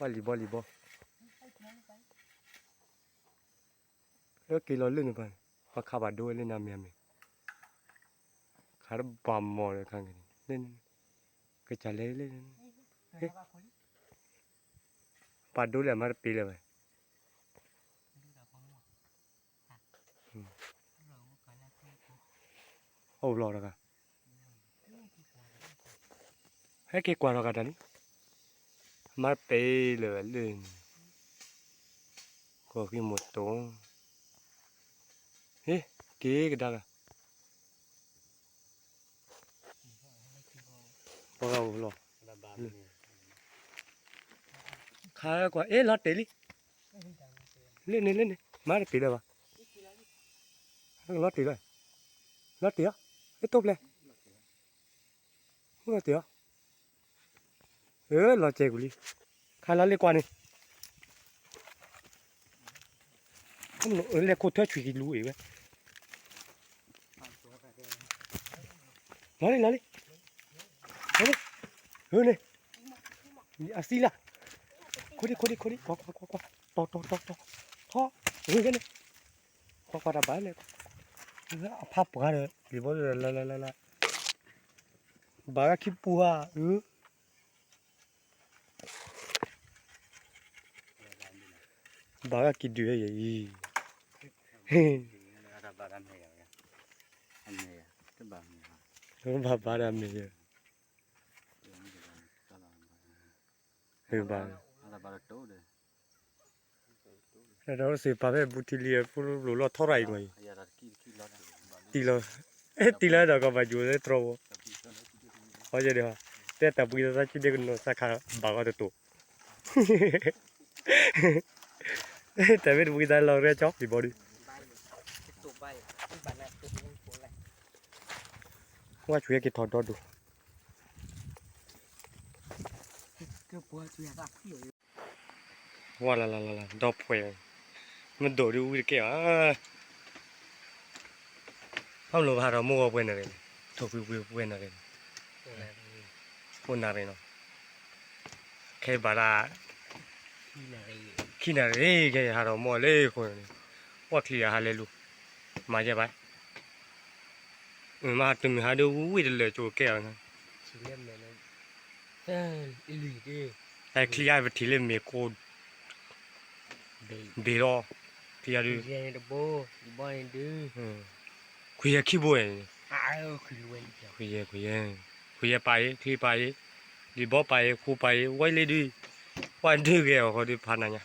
ပှၤလံၤဘီလံၤဘီ, လၢက့ၤလီၤလၢန့ၣ်ပှၤ, ပှၤခးဘၣ်ဒိဝဲလၢနၤမ့ၢ်မ့ၢ်, ခးတဘၣ်မီၢ်လၢခါန့ၣ်, ကစၢ်လဲၤလၢ, ပာ်ဒိလၢအမါတပ့ၤလၢၤဘၣ်. အိၣ်လီၤတဂၤ, ဟဲက့ၤကွၢ်ထီၣ်ကတၢၢ်လံ, မါတပ့ၤလၢၤဘၣ်လၢန့ၣ်, ကီၢ်ဃံမိၢ်တိၢ်, ဟ့ၣ်, က့ၤကဒါက့ၤ ပှၤဂၤအိၣ်လီၤ, ခါကွၢ် အ့ၣ် လီၤတ့ၢ်လံ, လၢန့ၣ်လၢန့ၣ် မါတပ့ၤလၢၤဘၣ်, လီၤတ့ၢ်လီၤ, လီၤတ့ၢ်အီၤ, လီၤတ့ၢ်အီၤ, လီၤစဲးကွံာ်လံ, ခါလီၤလၢကွၢ်န့ၣ် လဲၤခိၣ်ထွဲဆွံၣ်က့ၤလူၤအံၤဝဲ, လီၤလံ လီၤလံ, လီၤလံ, န့ၣ်, အသံလၢ်, ခိၣ်ဒံ ခိၣ်ဒံ ခိၣ်ဒံ ကွၢ် ကွၢ် ကွၢ် ကွၢ်, တီၤ တီၤ တီၤ တီၤ, ထီၣ်, ဂ့ၤဂ့ၤန့ၣ်, ကွၢ်ကွၢ်တၢ်ဘၣ်လဲၣ်, အဖးပှၤဒီး လံၤဘီလၢ်လၢ်လၢ်လၢ်, ဘၣ်ဂၤခံပူၤဧါ, အၢ ဘၣ်ဂၤက့ၤဒုးဟဲယဲအံၤ, ဘၣ်ဘၣ်တၢ်မ့ၢ်ယဲ, ဘၣ်, ဒီးစ့ၢ်ပာ်ဖဲဘူးထံလံ ပလိၣ်လီၤထီရၣ်အံၤမးအံၤ, တံၢ်လီၤ, တံၢ်လီၤဒီးကဘၣ်ယိၤလၢတြီၤဘီ, တဲတၢ်ဘှံးသးဆူဒဲကနိးစၢ်ခါဘၣ်ဂီၢ်တတိာ် တၢ်မ့ၢ်တဘှံးသးလီၤရဲၣ်ကၠီ လံၤဘီဒု, ကွၢ်ဆူၣ်ဟဲက့ၤထီၣ်ဒီဒူၣ်, ဝါလၢလၢလၢလၢ ဒီဖှဲး, မ့ၢ်ဒိၣ်ဒုးဝံတကဲဘၣ်, ဘၣ်မနုၤဘၣ်ဟးထီၣ်မိၢ်ဂီၤပှဲၤနၣ်ရံၣ်, ထိၣ်ဖှံပှဲၤနၣ်ရံၣ်, အိၣ်နၣ်ရံၣ်နီၤ, ခဲဘၣ်ဒၣ် ခံနၣ်ရံၣ် ခဲဟးထီၣ်မိၢ်လၢဃိန့ၣ်, ဝဲချံယၤဟးလဲၤလူၤ, မၤယဲဘၣ်, မ့ၢ်တမ့ၢ်ဟးဒုးဝံတလၢာ်ကၠိကဲအီၤ, ချံယၤပထံၣ်လၢမ့ၢ်ကိၢ် ဘ့ၣ်လီၤ, ချံယၤဒုး, ခွံယဲၢ်ခံဘိ, ခွံယဲၢ်, ခွံယဲၢ်ပာ်အံၤ ချံပာ်အံၤ, လံၤဘီပာ်အံၤ ဃိပာ်အံၤ, ဝဲလံဒုး, ပှၤဒုးဂဲၤအီၤဃီဒုးဖးနၤညါ,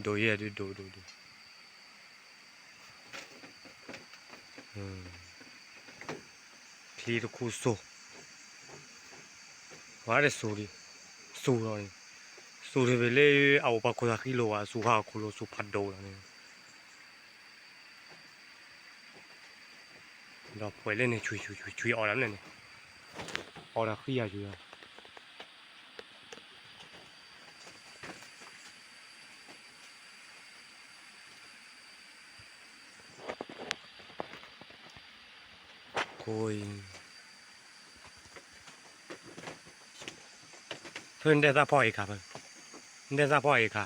ဒိၣ်ယဲၢ်ဒုးဒိၣ်ဒိၣ်ဒိၣ် ချံတခူစိၤ, ဝဲတစိၤဒံး, စိၤလီၤန့ၣ်, စိၤတဘ့ၣ်လၢအအိၣ်ပှၤခိၣ်သၣ်ဃံလိာ်ဘၣ် စိၤဟးခိၣ်လိာ်စိၤဖးဒိၣ်လီၤန့ၣ်, ဒီးပှဲၤလၢန့ၣ် ဆွံဆွံဆွံဆွံအီၣ်ဒၣ်မနုၤန့ၣ်, အီၣ်ဒၣ်ဃံယၤယၤ ခိၣ်အံၤ, ဖဲနတဲသၣ်ဖီၣ်အံၤခါ, ဖဲနတဲသၣ်ဖီၣ်အံၤခါ,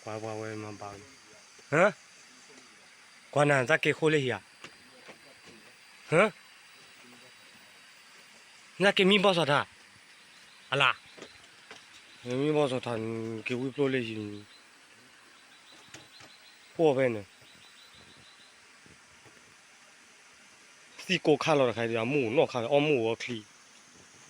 ကွၢ်ပှၤဝဲမၤဘၣ်, ကွၢ်နၤတၢ်က့ၤဃိလၢဟံၣ်ဧါ, နက့ၤမံဘီၣ်စီၣ်ထါ, အလၢ်, မံဘီၣ်စီၣ်ထါန့ၣ် က့ၤဝံဖျိလၢဟံၣ်, အိၣ်ဖဲန့ၣ် သံကိးခါလီၤတခါဒီး အမိၢ်အိ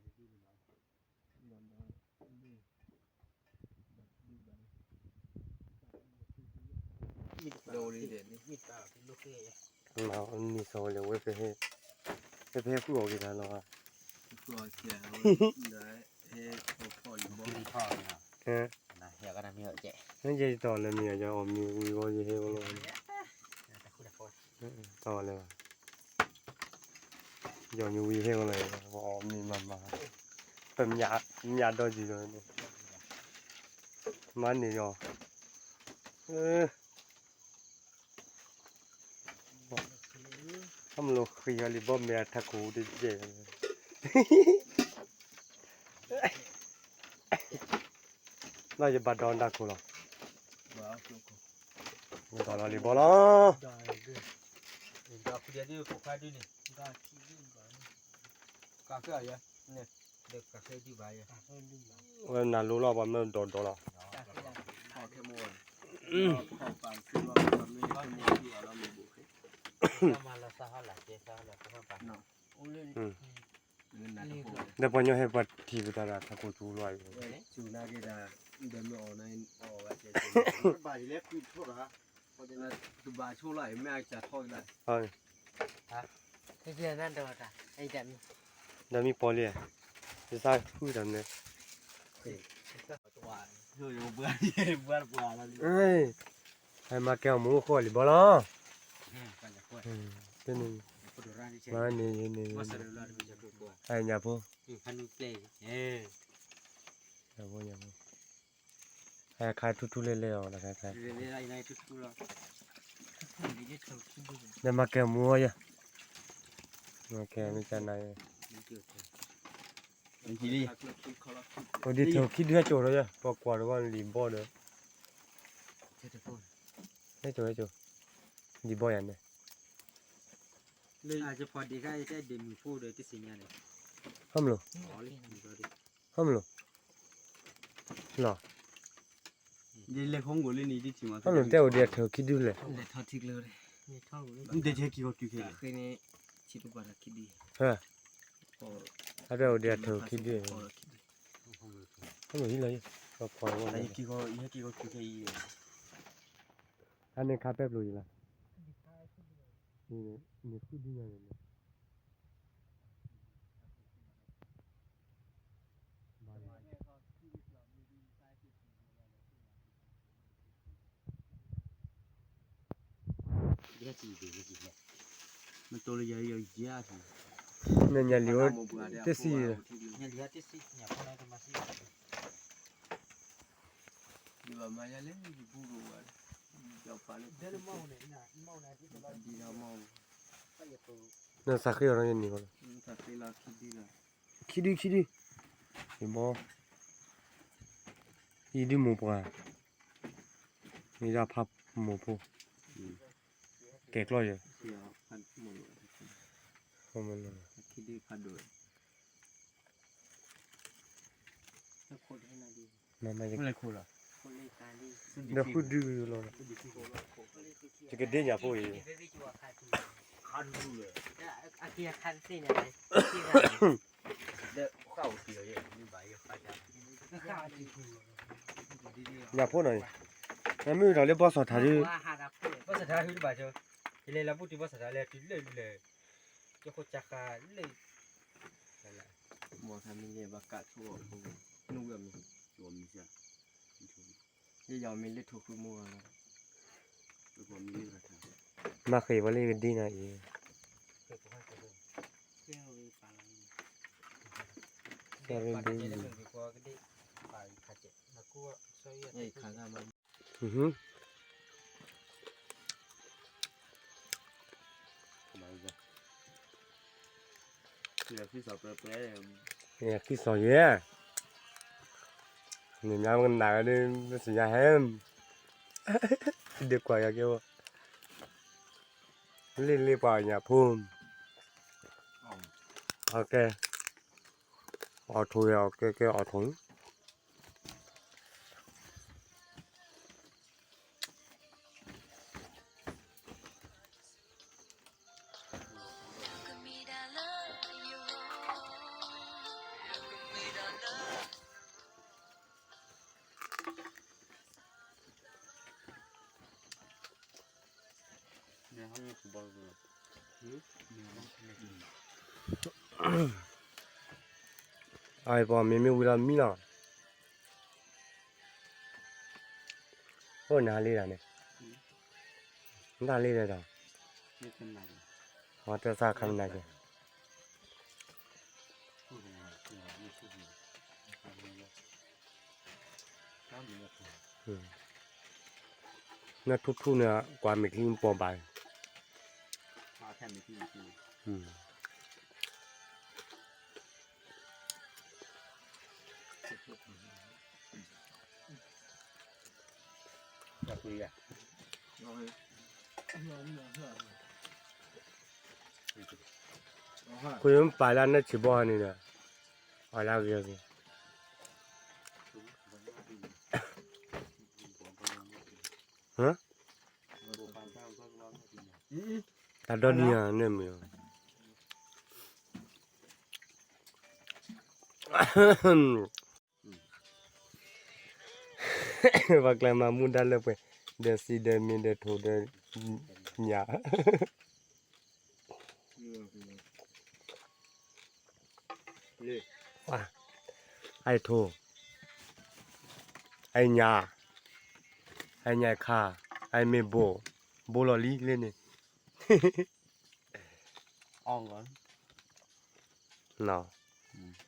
ၣ်နီၢ်ခါလီၤ အီၣ်မိၢ်အိၣ်အီချံ, ဆိၣ်လီၤနီၤ, ဘီၣ်ဝံၤဃိဒု, အဝဲကးနီၢ်ဂၤမ့ၢ်ဝဲန့ၣ်, အဝဲညါလံၤဒု တုၤလီၤမီၤတၢၢ်ကျါန့ၣ်, မ့ၢ်စီၤဝဲလဲၣ်ဝဲဖဲ, ဖဲဖဲဃုအီၣ်က့ၤတၢ်လီၤ, နယဲၢ်တီၤလၢမ့ၢ်အီၤ ယအီၣ်မ့ၤဝံၤဂီၤ ယဟဲဂီၤလီၤ, တၢ်ဝဲလဲၣ်, ယီၤညိဝံၤဟဲဝဲလီၤ, အီၣ်မ့ၤမၤမၤ, ပမၠးဒီးယံၤလီၤ, မၤန့ၢ်ယီၤ, အမလိၣ်ဃံဂၤလံၤဘီမ့ၢ်အထးခိၣ်တယဲၢ်, ဘၣ်ယဘၣ်ဒီးနၢ်ခိၣ်လီၤ, ယဘၣ်လီၤလံၤဘီလီၤ, ဝဲနၤလိလီၤ ပှၤမၢဒီးဒီးလီၤ, ဒီးပှၤညီဟဲပှၤထံၣ်ပတၢ်ဒီးထးခိၣ်ကၠူလီၤ, ဒီးမ့ၢ်ပီလံ, ယသးဃုတၢ်န့ၣ်, ဟဲမၤကဲအီၣ်မူအိၣ်ဃိလံၤဘီလီၤ, န့ၣ်, ညၣ်ဖိ, ညၣ်ဖိ, ညၣ်ဖိ, ဟဲခါထူထူလဲၣ်လဲၣ်အီၤ, ဒီးမၤကဲအီၣ်မူအီၤယဲ, မၤကဲမ့ၢ်ကနၤယဲ, အိၣ်ဒံးထၢၣ်ခံဒုဟဲကၠိၣ်ဒီးယဲ, ပှၤကွၢ်ဒီးဘၣ်လံၤဘီဒီး, ဟဲကၠိၣ်ဟဲကၠိၣ်, လံၤဘီယၤန့ၣ်, ဟဲမလိၣ်, ဟဲမလိၣ်, လီၤ, ဟဲမလိၣ်တဲအိၣ်ဒံးအထၢၣ်ခံဒုလဲၣ်, ဟဲ, အတဲအိၣ်ဒံးအထၢၣ်ခံဒု, ဟဲမလိၣ်ဟံးလီၤ, အန့ၣ်ခါပဲပျိယံၤလီၤ, န့ၣ်ဃုဒုညါန့ၣ်, နညါလံၤအိၣ်တ့ၢ်စံၣ်, နသးဃ့အီၤဒီးယန့ၢ်အီၤလီၤ, ခံဒုခံဒု, ယဘီ, ယဒုမိၢ်ပှၢ်, ယဒၣ်ဖးမိၢ်ဖိ, ကဲၤကျီၢ်ယဲၢ် ဒီးဃုဒုလီၤ, ယကဒ့ညါဖိအံၤ, ညၣ်ဖိနီၤ, နမ့ၢ်ဝံၤဒီးလၢဘီၣ်စီၣ်ထးဒု, ဘီၣ်စီၣ်ထးဒုတဘၣ်, ယလဲၤလီၤဘူၣ်တုၤဘီၣ်စီၣ်ထးလၢတုၤလၢလၢ်, ကၠိခိၣ်ကၢ်ဃာ်လၢ မ့ၢ်ဘၣ်ကးဆိၣ်အီၤဖိ, နဝံၤအမံၤ, ယယမ့ၢ်လၢထိၣ်ဃုမိၢ်ဂၤလီၤ, မၤဃ့ၢ်ပှၤလၢယကဒ့နၤအံၤ, ကဒ့, ခံစီၤယဲၢ်, န့ၣ်မ့ၢ်ကနၣ်ဝဲဒၣ် ပစံးညါဟဲ, ဒ့ကွၢ်ယၤကဲ, လ့လ့ပှၤညၣ်ဖိ, အကဲ, အီၣ်ထိၣ်ယဲၢ် အကဲကဲအီၣ်ထိၣ် အပှၤမ့မ့ၢ်ဝံၤလီၤမံလီၤ, အိၣ်နၤလံတၢ်န့ၣ်, နတၢ်လံဒီးတၢ်, အတၢ်သၣ်ခါမနၤက့ၤ နထူၣ်ထူၣ်န့ၣ် ကွၢ်မ့ၢ်ချံမ့ၢ်ပီၤဘၣ် ခွံမ့ၢ်ပာ်လၢအနၢၣ်ဆံးဘီန့ၣ်ဒီး အီၤလၢအဂ့ၤဂ့ၤ ဟၢ တၢ်ဒီနံၤအီၤန့ၣ်မ့ၢ် ပှၤကျဲမၤမူဒါလၢပှဲၤ ဒီးစံးဒီးမ့ၢ်ဒီးထိၣ်ဒီးညၣ် အံၤထိၣ် အံၤညၣ် အံၤညၣ်ခါ အံၤမ့ၢ်ဘိၣ် ဘိၣ်လီၤလံလၢန့ၣ် နီၤ အီၤ အီၤ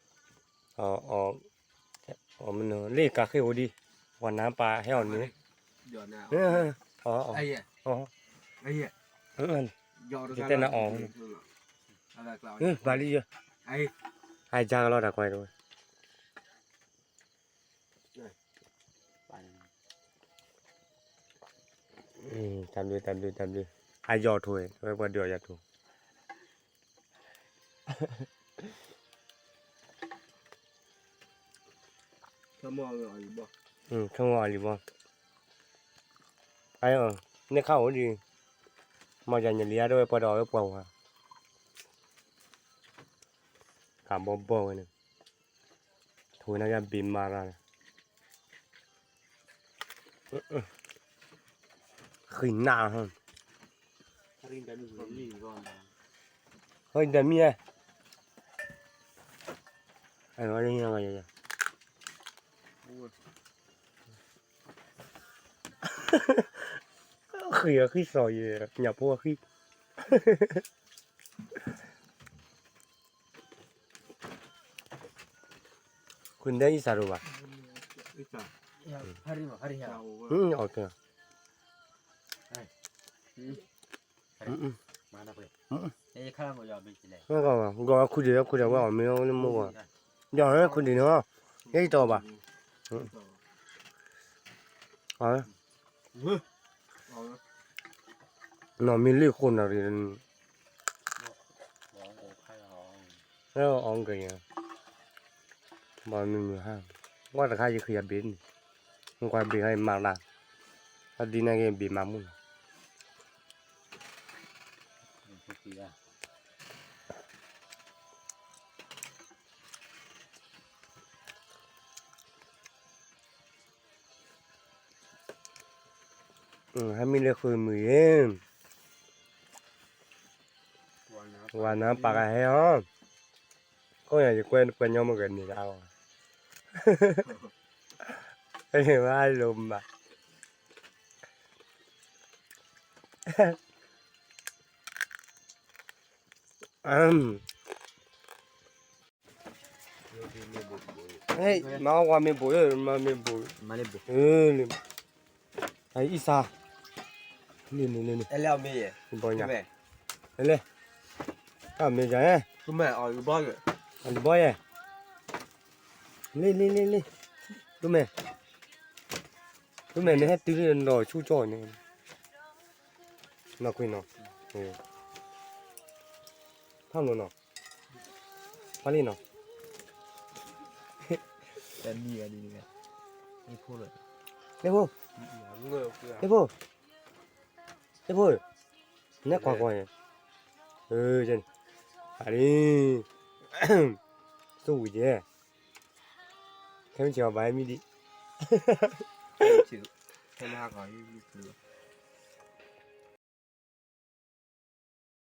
လၢကးဃ့ၢ်အိၣ်ဒံး ပှၤနါပာ်ဟဲအီၤန့ၣ် ယတဲနၤအီၤ ဘၣ်လံယ အယါကလီတၢ်ကွၢ်တဝဲ တၢ်ဘျုး တၢ်ဘျုး တၢ်ဘျုး အယီၤထိၣ် ဝဲပှၤဒုးအီၤယၤထိၣ် ခဲမီၢ်အီၤလံဘီ ခဲမီၢ်အီၤလံဘီ အ န့ၣ်ခါအိၣ်ဒံး မီၢ်ယၤညၣ်လံၤအါတဝဲပှၤဒီးအဝဲပှၤဝဲ ကးဘီဘီဝဲန့ၣ် ထိၣ်ဝဲန့ၣ်ကဘ့ၣ်မၤရၤန့ၣ် ဃံနၢ်ဟီ ဟိတမံၤဧါ အ ဃံအဃံစီၤယဲ ညၣ်ဖိအဃံ ခွံဒဲအံၤစးရိၤဘၣ် ဂီၤခုဒံး ခုဒံးန့ၣ် ယဲအံၤတီၢ်ဘၣ် နီၢ်မ့ၢ်လ့ၣ်ဃိနၤရံၣ် အီၣ်က့ၤ ဘၣ်မုာ်မုာ်ဟါ ကွၢ်တခါယဃံအဘ့ၣ်န့ၣ် ကွၢ်ဘ့ၣ်ဟါအံၤမၤလၢ် အဒ်န့ၣ်က့ၤဘ့ၣ်မၤမူနီၤ ဟဲမ့ၢ်လၢဃုမုၢ်အံၤ ဝၤနၤပာ်ကဟဲအီၤ ခိၣ်ညါယကွဲပှၤညီမ့ၢ်ဂ့ၤန့ၣ်လၢအီၤ ဝဲလိာ်မး မၤအီၣ်ဝါမ့ၢ်ဘိး မၤမ့ၢ်ဘိး အံၣ်စၢ် လံန့ၣ်လံန့ၣ် ဘီညါ လဲ တၢ်မ့ၢ်ယၤ လံဘီယဲ လံလံလံလံ ဒိၣ်မဲ ဒိၣ်မဲ နဟဲတုၤလၢနီၢ်ဆူၣ်ကၠီၣ်န့ၣ် နီၢ်ခွံနီၤ ဖးမုၢ်နီၤ ဖးလံနီၤ တနံၤဂၤဒ်န့ၣ် ဟ့ၣ်ဖိ ဟ့ၣ်ဖိ ဟ့ၣ်ဖိ ဟ့ၣ်ဖိ နဲၣ်ကွၢ်ကွၢ်န့ၣ် အၢ အလံ သူဝံၤယဲ ခဲမုၢ်ဆ့ၣ်အီၤဘၣ်မံဒံး ခဲမုၢ်ဟါခီ ဟံၣ်ဖု